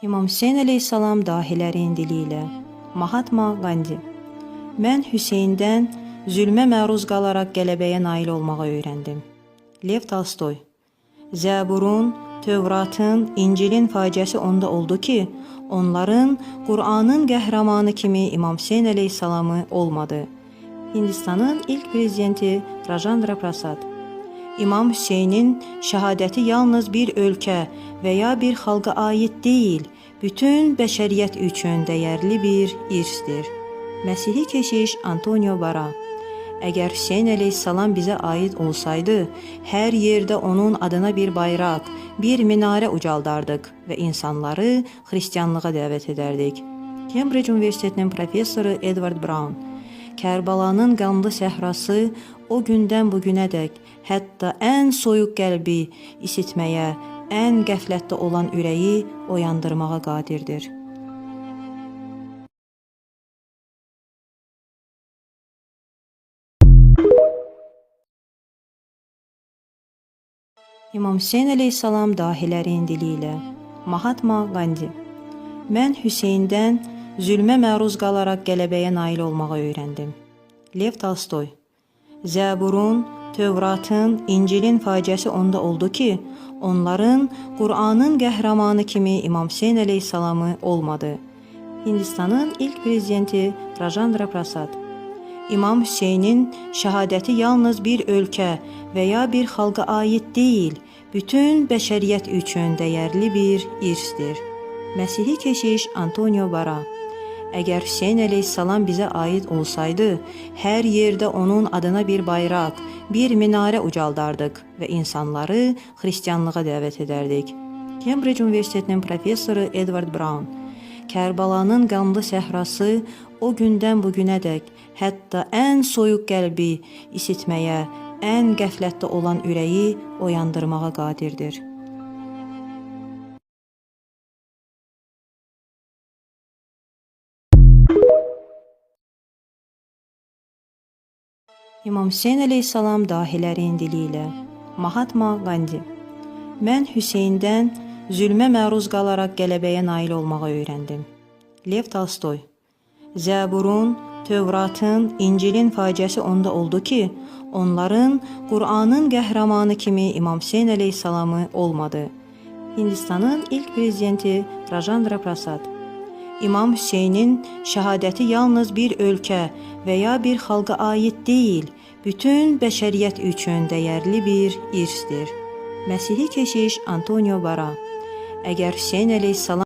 İmam Hüseyn əleyhissalam dahilərin dili ilə. Mahatma Qandi. Mən Hüseyndən zülmə məruz qalaraq qələbəyə nail olmağı öyrəndim. Lev Tolstoy. Zəburun, Tövratın, İncilin faciəsi onda oldu ki, onların Qur'anın qəhrəmanı kimi İmam Hüseyn əleyhissalamı olmadı. Hindistanın ilk prezidenti Rajendra Prasad. İmam Hüseynin şəhadəti yalnız bir ölkə və ya bir xalqa aid deyil, bütün bəşəriyyət üçün dəyərli bir irsdir. Məsihi keşiş Antonio Bara. Əgər Hüseyn əleyhissalam bizə aid olsaydı, hər yerdə onun adına bir bayraq, bir minarə ucaldardıq və insanları xristianlığa dəvət edərdik. Cambridge Universitetinin professoru Edward Brown. Kərbəlanın qanlı səhrası o gündən bu günədək hətta ən soyuq qəlbi isitməyə, ən qəflətdə olan ürəyi oyandırmağa qadirdir. İmam Hüseyn əleyhissalam dahilərin dili ilə. Mahatma Qandi. Mən Hüseyndən zülmə məruz qalaraq qələbəyə nail olmağı öyrəndim. Lev Tolstoy. Zəburun, Tövratın, İncilin faciəsi onda oldu ki, onların Qur'anın qəhrəmanı kimi İmam Hüseyn əleyhissalamı olmadı. Hindistanın ilk prezidenti Rajendra Prasad. İmam Hüseynin şəhadəti yalnız bir ölkə və ya bir xalqa aid deyil, bütün bəşəriyyət üçün dəyərli bir irsdir. Məsihi keşiş Antonio Bara. Əgər Hüseyn əleyhissalam bizə aid olsaydı, hər yerdə onun adına bir bayraq, bir minarə ucaldardıq və insanları xristianlığa dəvət edərdik. Cambridge Universitetinin professoru Edward Brown. Kərbəlanın qanlı səhrası o gündən bu günədək hətta ən soyuq qəlbi isitməyə, ən qəflətdə olan ürəyi oyandırmağa qadirdir. İmam Hüseyn əleyhissalam dahilərin dili ilə. Mahatma Qandi. Mən Hüseyndən zülmə məruz qalaraq qələbəyə nail olmağı öyrəndim. Lev Tolstoy. Zəburun, Tövratın, İncilin faciəsi onda oldu ki, onların Qur'anın qəhrəmanı kimi İmam Hüseyn əleyhissalamı olmadı. Hindistanın ilk prezidenti Rajendra Prasad. İmam Hüseynin şəhadəti yalnız bir ölkə və ya bir xalqa aid deyil, bütün bəşəriyyət üçün dəyərli bir irsdir. Məsihi keşiş Antonio Bara. Əgər Hüseyn əleyhissalam